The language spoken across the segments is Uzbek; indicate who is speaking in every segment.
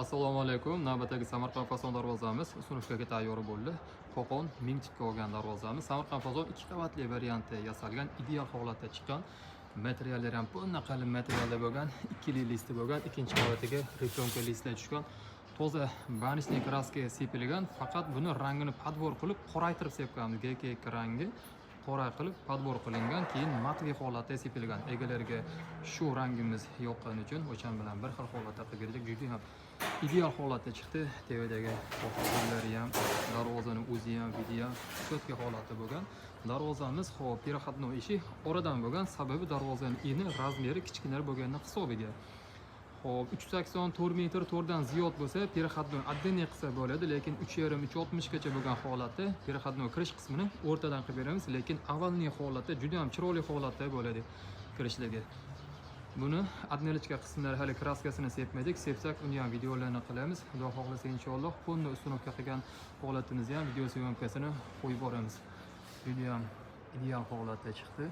Speaker 1: Assalomu alaykum. Navbatdagi Samarqand fason darvozamiz установка ga tayyor bo'ldi. Qo'qon 1000 tipga olgan darvozamiz. Samarqand fason ikki qavatli variantda yasalgan, ideal holatda chiqqan. Materiallar ham bundan qalin materialda bo'lgan, ikkili listi bo'lgan, ikkinchi qavatiga рифлёнка listlar tushgan. Toza varnishli краска sepilgan, faqat buni rangini подбор qilib qoraytirib sepganmiz. GK rangi qora qilib подбор qilingan, keyin матовый holatda sepilgan. Egalariga shu rangimiz yoqqani uchun o'shan bilan bir xil holatda qilib berdik. Juda ham ideal holatda chiqdi. Tepadagi gullari ham, darvozani o'zi ham, вид i ham четкий holatda bo'lgan. Darvozamiz hop, переходной eshik oradan bo'lgan, sababi darvozani eni размер i kichkinaroq bo'lgani hisobiga. Xo'p, 384 metr to'rdan ziyod bo'lsa, переходной отдельный qilsa bo'ladi, lekin 3,5 3,60 gacha bo'lgan holatda переходной kirish qismini o'rtadan qilib beramiz, lekin овальный holatda juda ham chiroyli holatda bo'ladi kirishligi. Buni отмелочка qismlari hali краска sini sepmadik, sepsak uni ham videolarni qilamiz. Xudo xohlasa, inshaalloh, полный установка qilgan holatimizni ham video съёмка sini qo'yib boramiz. Juda ham ideal holatda chiqdi.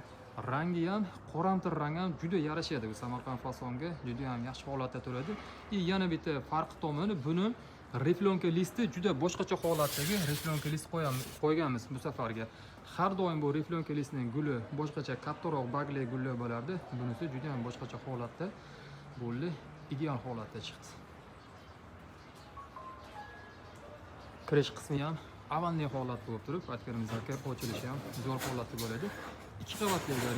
Speaker 1: Rangi ham qoramtir rang ham juda yarashadi bu Samarqand fasonga, juda ham yaxshi holatda turadi. И yana bitta farq tomoni, buni рифлёнка listi juda boshqacha holatdagi рифлёнка list qo'yamiz, qo'yganmiz bu safarga. Har doim bu рифлёнка listning guli boshqacha, kattaroq bargli gullar bo'lardi. Bunisi juda ham boshqacha holatda bo'ldi, ideal holatda chiqdi. Kirish qismi ham овальный holat bo'lib turib, aytganimizdek, ochilishi ham zo'r holatda bo'ladi. Ikki qavatli.